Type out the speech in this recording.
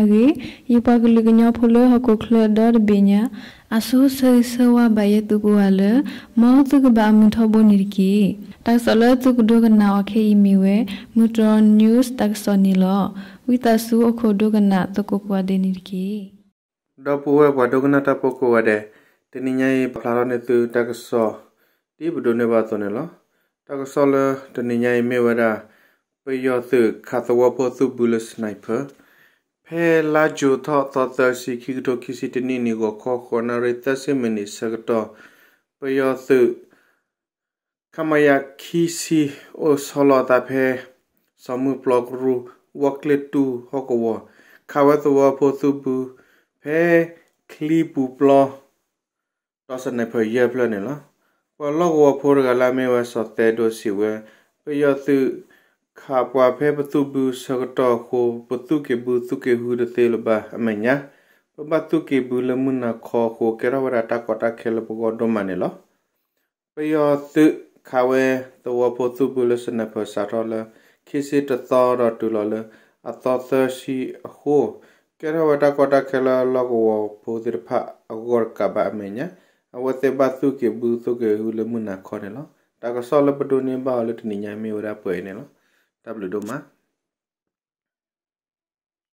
တၢ်ကစီၣ်လၢတနံၤညါအံၤမ့ၢ်ဝဲဒၣ်ပှဲၤအံၤန့ၣ်လီၤ. ယပှၤကလုာ်ကညီဖိလၢဟီၣ်ခိၣ်ချၢဒီတဘ့ၣ်ညါ အဆိဆၢဂ့ၤဆၢဝါဘၣ်ယဲသုကိးဂၤလၢ မ်သုကဘၣ်အမုာ်ထီဘိန့ၣ်တက့ၢ်. တၢ်ကစီၣ်လၢသုကဒိကနၣ်အီၤခဲအံၤမ့ၢ်ဝဲ မုၢ်တြီၢ် news တၢ်ကစီၣ်န့ၣ်လီၤ. ဝံသးစူၤအိၣ်ခိးဒိကနၣ်သကိးကိးဂၤဒဲးန့ၣ်တက့ၢ်. ဒီပုၢ်ဝဲၢ်ပှၤဒိကနၣ်တၢ်ဖိကိးဂၤဒဲး, တနံၤညါအံၤပဖျါထီၣ်န့ၢ်သုတၢ်ကစီၣ် ဒ်ပဒိးန့ၢ်ဘၣ်အသိးန့ၣ်လီၤ. တၢ်ကစီၣ်လၢတနံၤညါအံၤမ့ၢ်ဝဲဒၣ် ပယီၤသုးခးသဝီဖိသုးဘုလၢ sniper ဖဲလါယူၤထီၣ်သီသၢဆံ ခံကထိခံဆံတနံၣ်န့ၣ် ဂီၤခီဃိးနၣ်ရံၣ်သၢဆံမံးနံးဆၢကတီၢ် ပယီၤသုး ခမရ ခံဆံ အိၣ်ဆီလီၤအသးဖဲ စီၤမုၢ်ပျီကရူၢ် ဝီၢ်ကျ့ၣ်တူၢ်ဟီၣ်ကဝီၤ ခးဝဲသဝီဖိသုးဘု ဖဲချံပူၤပျီ ဒီး sniper ယဲၢ်ဖျၢၣ်န့ၣ်လီၤ. ပှၤလီၢ်ကဝီၤဖိတဂၤလၢအမ့ၢ်ဝဲစီၤသဲဒိၣ်စံးဝဲ ပယီၤသုးခးပှၤဖဲပသုးဘုဆၢကတီၢ်အဃိ ပသူၣ်က့ၤဘုသူၣ်က့ၤဟုတသ့လၢၤဘၣ်အမဲာ်ညါ ပဘၣ်သူၣ်က့ၤဘုလၢမုၢ်နၤခီအဃိ ကဲထီၣ်ဝဲဒၣ်တၢ်ကီတၢ်ခဲလၢပဂီၢ်ဒိၣ်မးန့ၣ်လီၤ. ပယီၤသုးခးဝဲသဝီဖိသုးဘုလၢ sniper စးထီၣ်လၢ ခံဆံတသီဒီးတုၤလီၤလၢအသီသၢဆံအဃိ ကဲထီၣ်ဝဲတၢ်ကီတၢ်ခဲလၢလီၢ်ကဝီၤဖိသ့ၣ်တဖၣ်အဂီၢ်တကးဘၣ်အမဲာ်ညါ အဝဲသ့ၣ်ဘၣ်သူၣ်က့ၤဘုသူၣ်က့ၤဟုလၢမုၢ်နၤခီန့ၣ်လီၤ. တၢ်ကစီၣ်လၢပဒိးန့ၢ်ဘၣ်အီၤလၢတနံၤညါမ့ၢ်ဝဲဒၣ်ပှဲၤအံၤန့ၣ်လီၤ. တၢ်ဘျုးဒိၣ်မး.